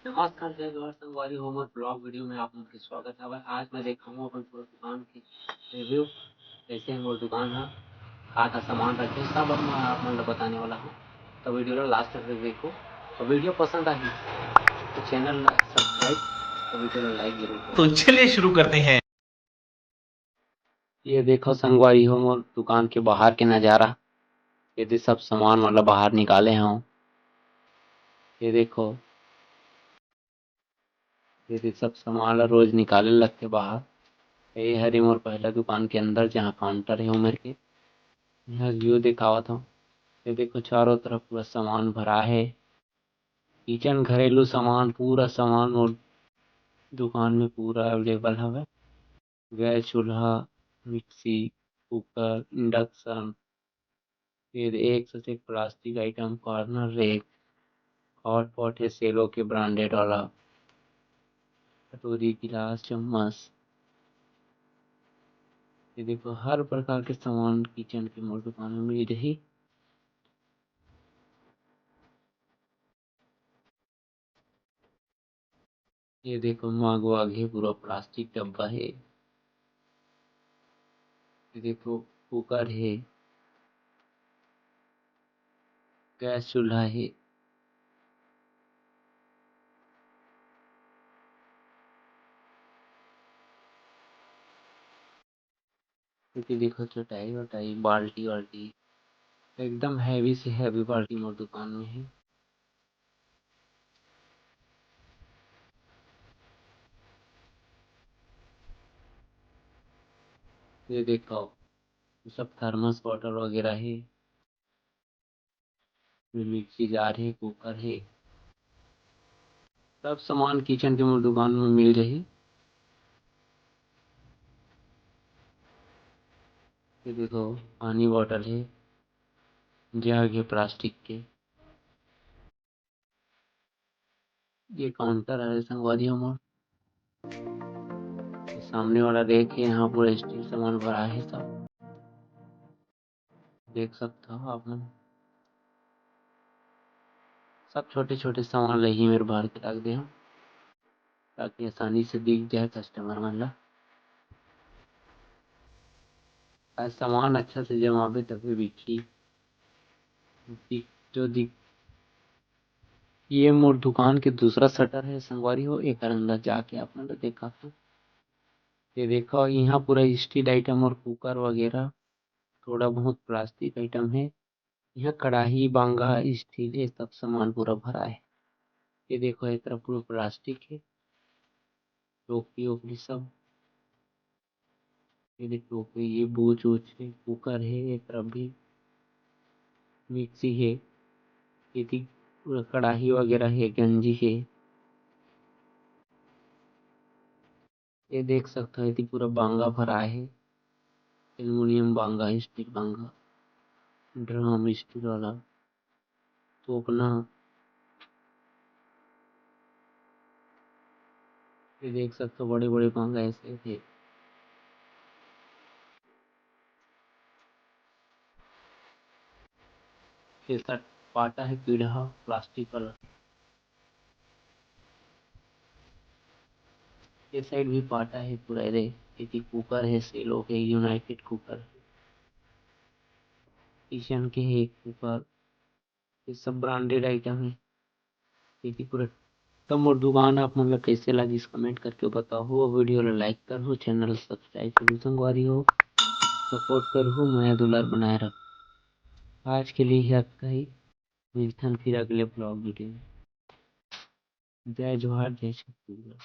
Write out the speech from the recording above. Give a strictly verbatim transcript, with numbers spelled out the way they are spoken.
नमस्कार, जय जोहार संगवारी हो, मोर vlog video में आप मन के स्वागत हवय। आज मैं देखाहूँ अपन पूरा दुकान के review, कैसे मोर दुकान ह, का का सामान रखे, सब मैं आप मन ला बताने वाला हूँ। तो video ला last तक देखो, तो video पसंद आही तो channel ला subscribe, तो video ला like जरूर करो। तो चलिए शुरू करते हैं। ये देखो संगवारी हो, मोर दुकान के बाहर के नजारा। ये दे सब सामान मन ला बाहर निकाले हव। ये देखो, ये दे सब सामान ला रोज निकाले लगथे बाहर। ये हरे मोर पहला दुकान के अंदर, जहाँ counter हे उमेर के। यहाँ view दिखावत हव। ये देखो, चारों तरफ पूरा सामान भरा हे। Kitchen, घरेलू सामान, पूरा सामान मोर दुकान में पूरा available हवे। गैस चूल्हा, मिक्सी, कुकर, induction, फिर एक से एक plastic item, corner rack, hot pot हे सेलो के branded वाला, कटोरी, गिलास, चम्मच। ये देखो, हर प्रकार के सामान kitchen के मोर दुकान में मिल जाही। ये देखो, mug वग हे, पूरा plastic डब्बा हे। ये देखो, कुकर हे, गैस चूल्हा हे। ये देखो, चटाई वटाई, बाल्टी वाल्टी, एकदम heavy से heavy बाल्टी मोर दुकान में हे। ये देखो, सब thermos bottle वगैरह हे। मिक्सी जार हे, कुकर हे, सब सामान kitchen के मोर दुकान में मिल जाही। ये देखो, पानी bottle हे, jug हे plastic के। ये counter हरे संगवारी हो मोर। ये सामने वाला rack हे, यहाँ पूरा steel सामान भरा हे सब। देख सकत हव आप मन, सब छोटे-छोटे सामान ल इही मेर भर के रख दे हव, ताकि आसानी से दिख जाए customer मन ल। आज सामान अच्छा से जमाबे तभे बिकही, दिख, जो दिख। ये मोर दुकान के दूसरा shutter हे संगवारी हो, एकर अंदर जाके आप मन ल देखाथव। ये देखव, इहाँ पूरा steel item और कुकर वगैरह, थोड़ा बहुत plastic item हे। इहाँ कड़ाही, बांगा, steel, ये सब सामान पूरा भराए हे। ये देखव, ये तरफ पूरा plastic हे, टोकरी ओकरी सब। ये देखव, ये बूच वूच हे, कुकर हे, ये तरफ भी मिक्सी हे, एती पूरा कड़ाही वगैरह हे, गंजी हे। ये देख सकथव, एती पूरा बांगा भराए हे, aluminium बांगा, steel बांगा, drum steel वाला, तोपना। ये देख सकथव, बड़े-बड़े बांगा ऐसे हे। ये सब पाटा हे पीढ़ा plastic वाला। ये side भी पाटा हे पूरा, एदे एती कुकर हे, सेलो के United कुकर, किचन के हे कुकर, ये सब branded item हे। एती पूरा त मोर दुकान आप मन ला कइसे लागिस, comment करके बताहू, अउ video ला like करहू, channel subscribe करहू संगवारी हो, support करहू, मया दुलार बनाए रख। आज के लिए इतना ही, मिलथन फिर अगले vlog video में। जय जोहार, जय छत्तीसगढ़।